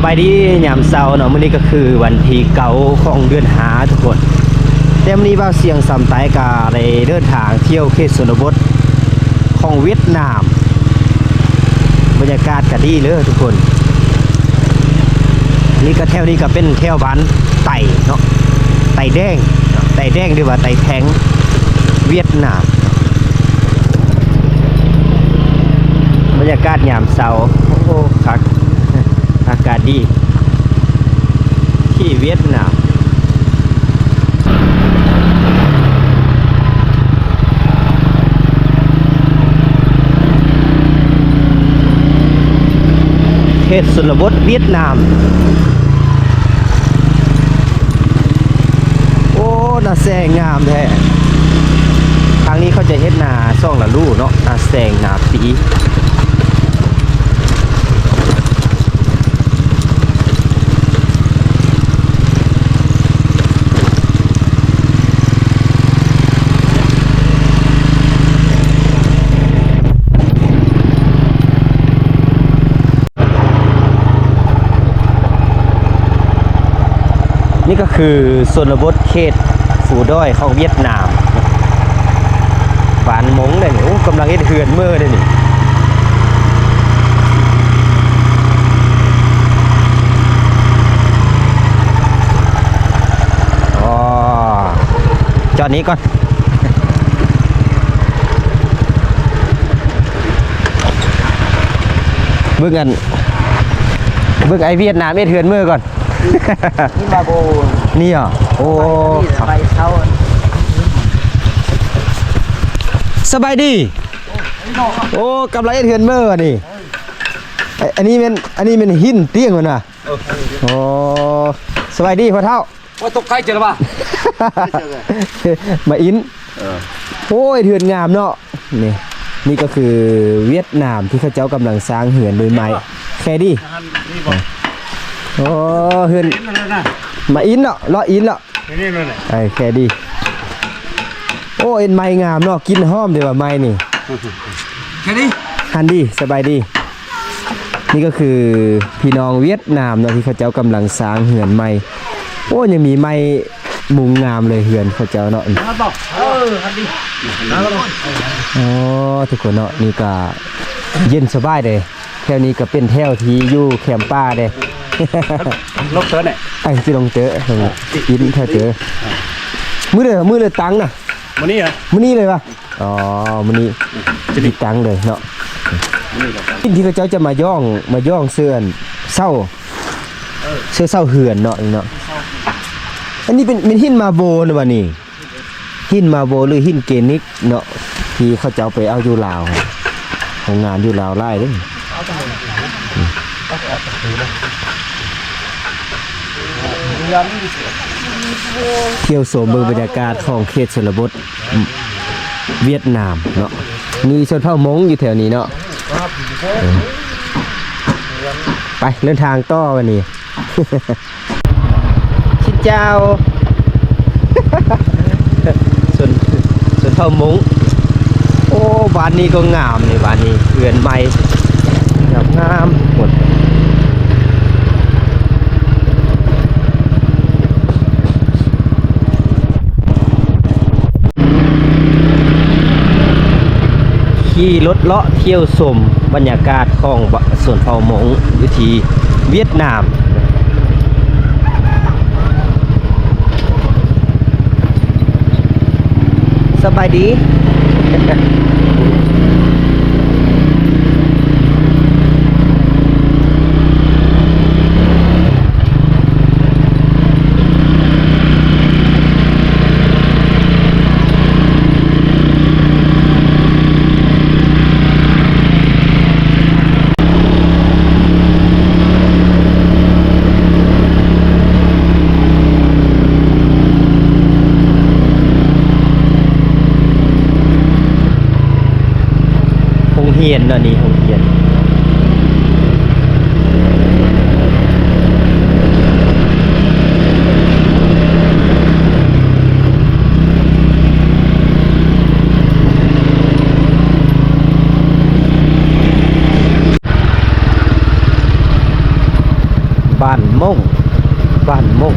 ສະບາຍດີຍາມເຊົ້າເນາະ, ມື້ນີ້ກໍຄືວັນທີເກົ້າຂອງເດືອນຫ້າທຸກຄົນ. ແຕ່ມື້ນີ້ບ່າວຊຽງສາມໃຕ້ກໍໄດ້ເດີນທາງທ່ຽວເຂດຊົນນະບົດຂອງຫວຽດນາມ. ບັນຍາກາດກໍດີເລີຍທຸກຄົນ. ນີ້ກໍແຖວນີ້ກໍເປັນແຖວບ້ານໄຕເນາະ, ໄຕແດງ, ໄຕແດງ ຫຼືວ່າໄຕແພງ ຫວຽດນາມ. ບັນຍາກາດຍາມເຊົ້າ ໂອ້ ຄັກ. ອາກາດດີທີ່ຫວຽດນາມ. ເຂດຊົນນະບົດຫວຽດນາມ. ໂອ້ ນາແຊງງາມແທ້. ທາງນີ້ເຂົາຈະເຮັດນາສອງລະດູເນາະ, ນາແຊງ ນາປີ. ນີ້ກໍຄືຊົນນະບົດເຂດພູດອຍຂອງຫວຽດນາມ, ບ້ານມົ້ງເດ້ນີ້. ໂອ້ ກຳລັງເຮັດເຮືອນເມີເດ້ນີ້. ອໍ ຈອດນີ້ກ່ອນ. ເບິ່ງອັນ ເບິ່ງໄອ້ຫວຽດນາມເຮັດເຮືອນເມີກ່ອນ. ນີ້ມາໂບ ນີ້ຫວາ? ໂອ້ ໄປເຊົ້າ ໄປເຊົ້າ. ສະບາຍດີ. ໂອ້ ກຳລັງເຮັດເຮືອນເມີອັນນີ້. ອັນນີ້ແມ່ນ ອັນນີ້ແມ່ນຫີນຕຽງມັນນະ. ໂອ້ ສະບາຍດີພໍ່ເຖົ້າ. ໂອ້ຍ ຕົກໃຈເຈີລະວ່າ ມາອິນ. ເອີ ໂອ້ຍ ເຮືອນງາມເນາະ. ນີ້ ນີ້ກໍຄືຫວຽດນາມທີ່ເຂົາເຈົ້າກຳລັງສ້າງເຮືອນໂດຍໄມ້. ແຄດີ. ໂອ້ ເຮືອນ ມາອິນເນາະ, ເລາະອິນເນາະ. ເອີ ແຄດີ. ໂອ້ ເອັນໄມ້ງາມເນາະ, ກິ່ນຫອມເດ້ວ່າໄມ້ນີ້. ແຄດີ. ຫັ້ນດີ ສະບາຍດີ. ນີ້ກໍຄືພີ່ນ້ອງຫວຽດນາມເນາະ ທີ່ເຂົາເຈົ້າກຳລັງສ້າງເຮືອນໃໝ່. ໂອ້ ຍັງມີໄມ້ມຸງງາມເລີຍເຮືອນເຂົາເຈົ້າເນາະ. ໂອ້ ທຸກຄົນເນາະ, ນີ້ກໍເຢັນສະບາຍເດ້. ແຖວນີ້ກໍເປັນແຖວທີ່ຢູ່ແຄມປ່າເດ້. ລົງເຕີແຫຼະ ໄອ້ຊິລົງເຕີ ກິນແຖວເຕີ. ມື້ໃດ ມື້ໃດຕັ້ງນະ? ມື້ນີ້ຫວາ? ມື້ນີ້ເລີຍຫວາ? ອໍ ມື້ນີ້ ອືມ ຈະຕິດຕັ້ງເລີຍເນາະ. ມື້ນີ້ແຫຼະ ທີ່ເຂົາເຈົ້າຈະມາຍ້ອງ ມາຍ້ອງເຊື່ອເຊົ້າ ເອີ ເຊື່ອເຊົ້າເຮືອນເນາະ ນີ້ເນາະ. ອັນນີ້ເປັນ ເປັນຫີນມາໂບນະຫວານີ້? ຫີນມາໂບ ຫຼື ຫີນເກນິກເນາະ ທີ່ເຂົາເຈົ້າໄປເອົາຢູ່ລາວ. ໂຮງງານຢູ່ລາວຫຼາຍເດ້. ທ່ຽວຊົມເບິ່ງບັນຍາກາດຂອງເຂດຊົນນະບົດຫວຽດນາມເນາະ. ມີຊົນເຜົ່າມົ້ງຢູ່ແຖວນີ້ເນາະ. ເອີ ໄປເດີນທາງຕໍ່ບັດນີ້. ຊິນເຈົ້າ ຊົນ ຊົນເຜົ່າມົ້ງ. ໂອ້ ບ້ານນີ້ກໍງາມນີ້ ບ້ານນີ້ເຮືອນໃໝ່ງາມໆ. ຂີ່ລົດເລາະທ່ຽວຊົມບັນຍາກາດຂອງ ວະ ຊົນເຜົ່າມົ້ງຢູ່ທີ່ຫວຽດນາມ. ສະບາຍດີ. ໂຮງຮຽນເນາະ ນີ້ໂຮງຮຽນ. ໂ ບ້ານມົ້ງ ບ້ານມົ້ງ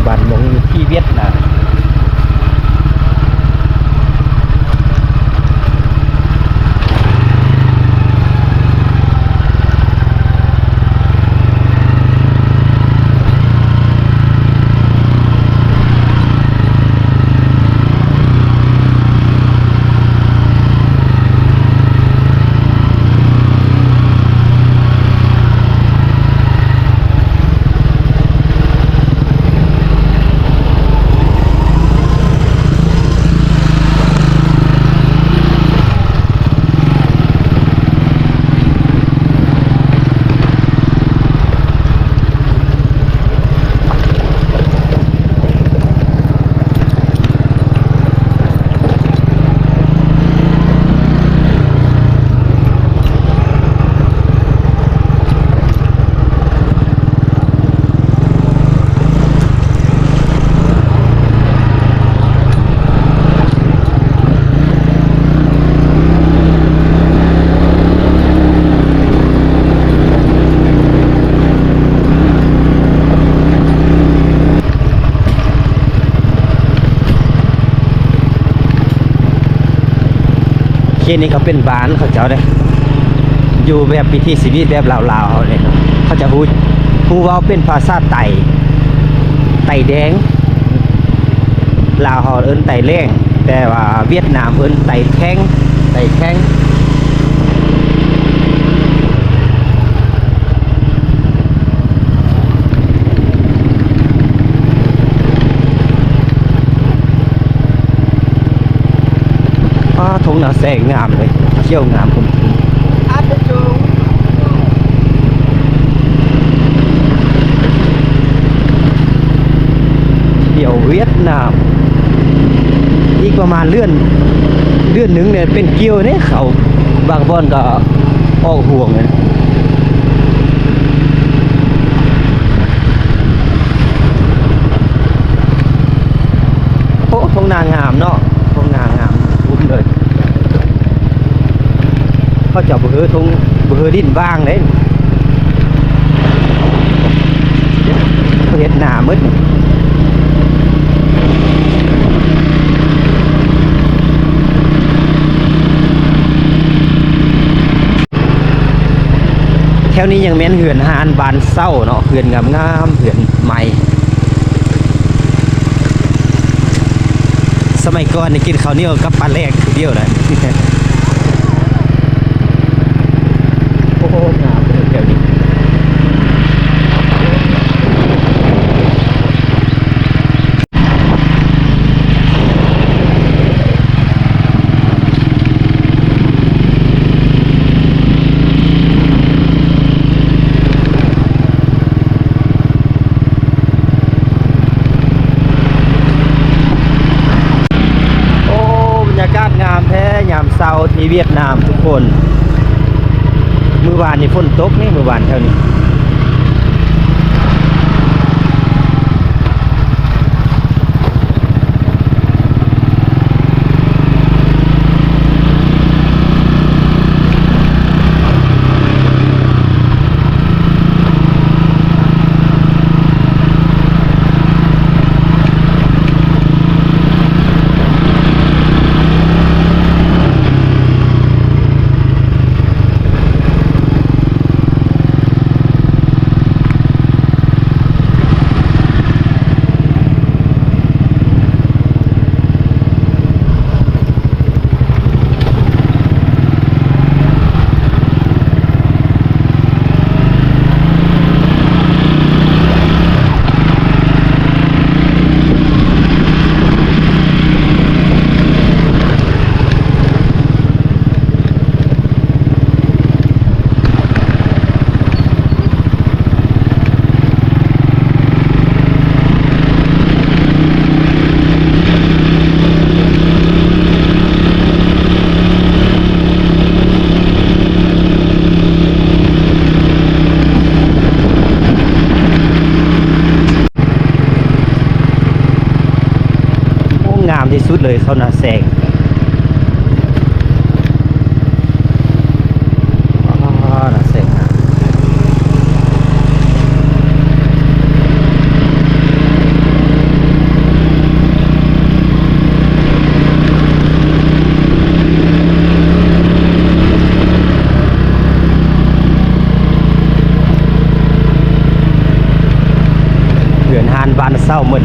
ບ້ານມົ້ງທີ່ຫວຽດນາມ. ເຂດນີ້ກໍເປັນບ້ານເຂົາເຈົ້າເດ້ ຢູ່ແບບວິຖີຊີວິດແບບລາວໆເຮົາເດ້. ເຂົາຈະຮູ້ ຮູ້ເວົ້າເປັນພາສາໄຕ ໄຕແດງ. ລາວເຮົາເອີ້ນໄຕແຫຼງ ແຕ່ວ່າຫວຽດນາມເອີ້ນໄຕແຂງ ໄຕແຂງ. ອ້າ ທົ່ງນາແສງງາມເລີຍ ຂຽວງາມ. ດຽວຫວຽດນາມ ອີກປະມານເດືອນ ເດືອນໜຶ່ງນີ້ເປັນກ່ຽວເດ້ ເຂົາບາງບ່ອນກໍອອກຮວງເລີຍ. ໂອ້ ທົ່ງນາງາມເນາະ ທົ່ງນາງາມ ອຸ້ມເລີຍ. ເຂົາເຈົ້າບໍ່ເຮີທົ່ງ ບໍ່ເຮີດິນຫວ່າງເດ້ ເຂົາເຮັດນາໝົດ. ແຖວນີ້ຍັງແມ່ນເຮືອນຮ້ານບ້ານເຊົ່າເນາະ ເຮືອນງາມໆ ເຮືອນໃໝ່. ສະໄໝກ່ອນນີ້ກິນເຂົ້າໜຽວກັບປາແຫຼກຜູ້ດຽວນະ. ໂອ້ໂຫ ງາມເດີແຖວນີ້. ໂອ້ ບັນຍາກາດງາມແທ້ຍາມເຊົ້າທີ່ຫວຽດນາມທຸກຄົນ. ມື້ວານນີ້ຝົນຕົກນີ້ ມື້ວານແຖວນີ້. ໂ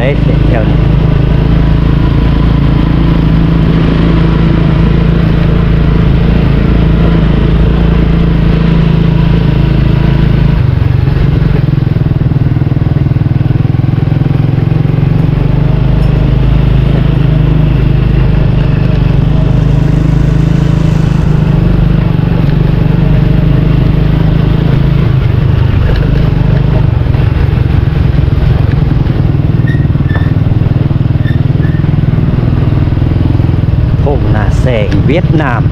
ໄດ້ແຖວນີ້. ທົ່ງນາແຊງຫວຽດນາມ.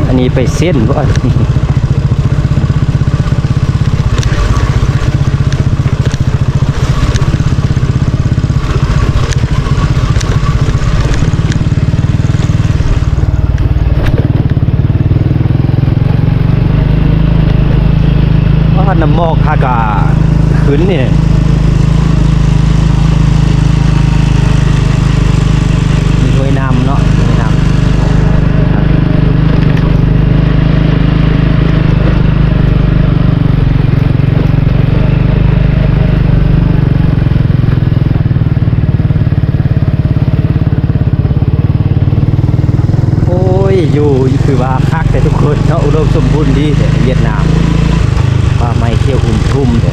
ອັນນີ້ໄປເຊັນບໍ່? ອ້າ ນ້ຳໝອກຫາກະຂຶ້ນນີ້ ມີຫ້ວຍນ້ຳເນາະ ຫ້ວຍນ້ຳ. ໂອ້ຍ ຢູ່ຄືວ່າຄັກແທ້ທຸກຄົນເນາະ ອຸດົມສົມບູນດີແທ້ຫວຽດນາມ ປ່າໄມ້ຂຽວຫຸ້ມທຸ່ມແທ້.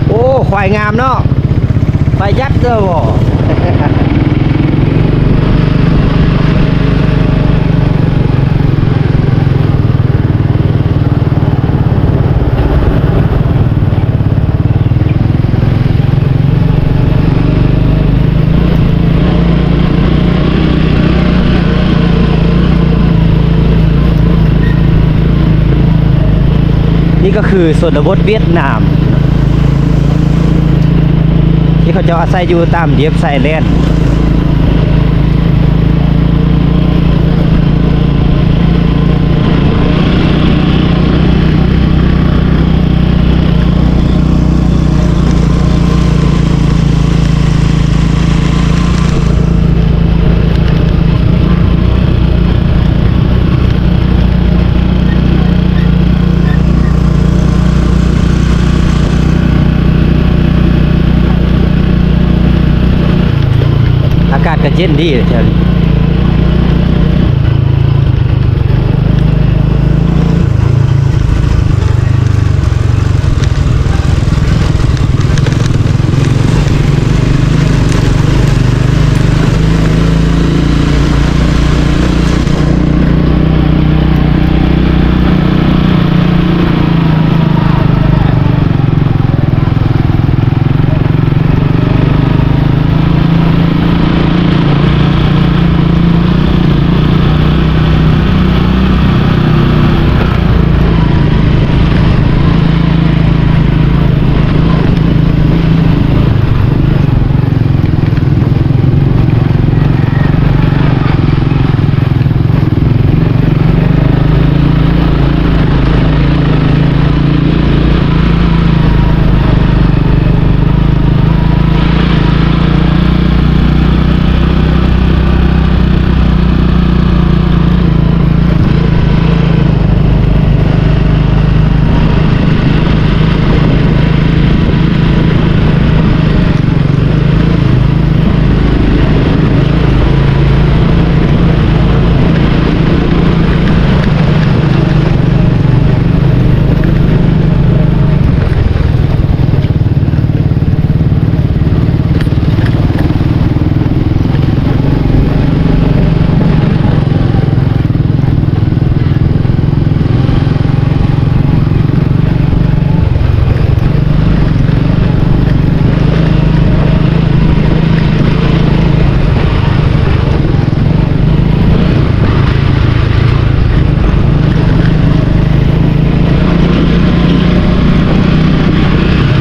ໂອ້ ຄວາຍງາມເນາະ ຄວາຍຍັດເດີບໍ່? ນີ້ກໍຄືຊົນນະບົດຫວຽດນາມ ທີ່ເຂົາເຈົ້າອາໄສຢູ່ຕາມລຽບຊາຍແດນ. ອາກາດກໍເຢັນດີແຖວນີ້.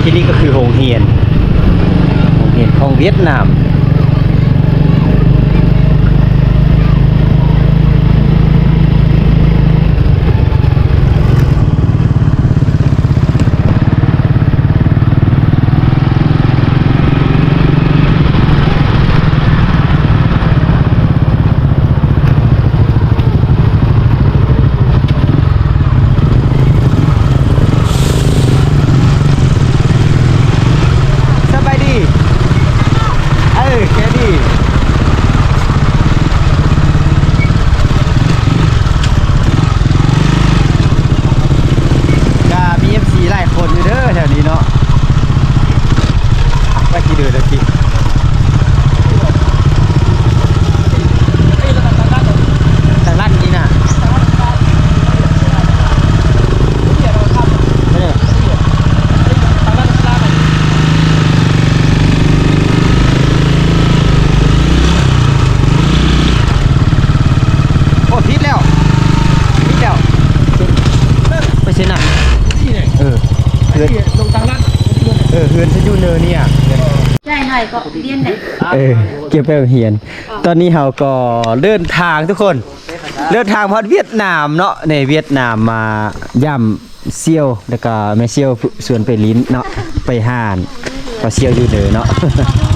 ທີ່ນີ້ກໍຄືໂຮງຮຽນ ໂຮງຮຽນຂອງຫວຽດນາມ. ເອີ ແລ້ວທີ່ ທາງລັດນີ້ນະ ໂອ້ ຜິດແລ້ວ ຜິດແລ້ວ ໄປເຊນະ ເອີ ເຮືອນ ເອີ ເຮືອນຊະຢູ່ເນີນີ້ອະ ໃຫຍ່ໜ້ອຍກໍລຽນໄດ້ ເອີ ເກັບໄປໂຮງຮຽນ. ຕອນນີ້ເຮົາກໍເດີນທາງທຸກຄົນ ເດີນທາງຮອດຫວຽດນາມເນາະ ໃນຫວຽດນາມມາຢ້ຳສ່ຽວ ແລ້ວກໍແມ່ສ່ຽວຊວນໄປຫຼິ້ນເນາະ ໄປຮ້ານ ກໍສ່ຽວຢູ່ເດີເນາະ.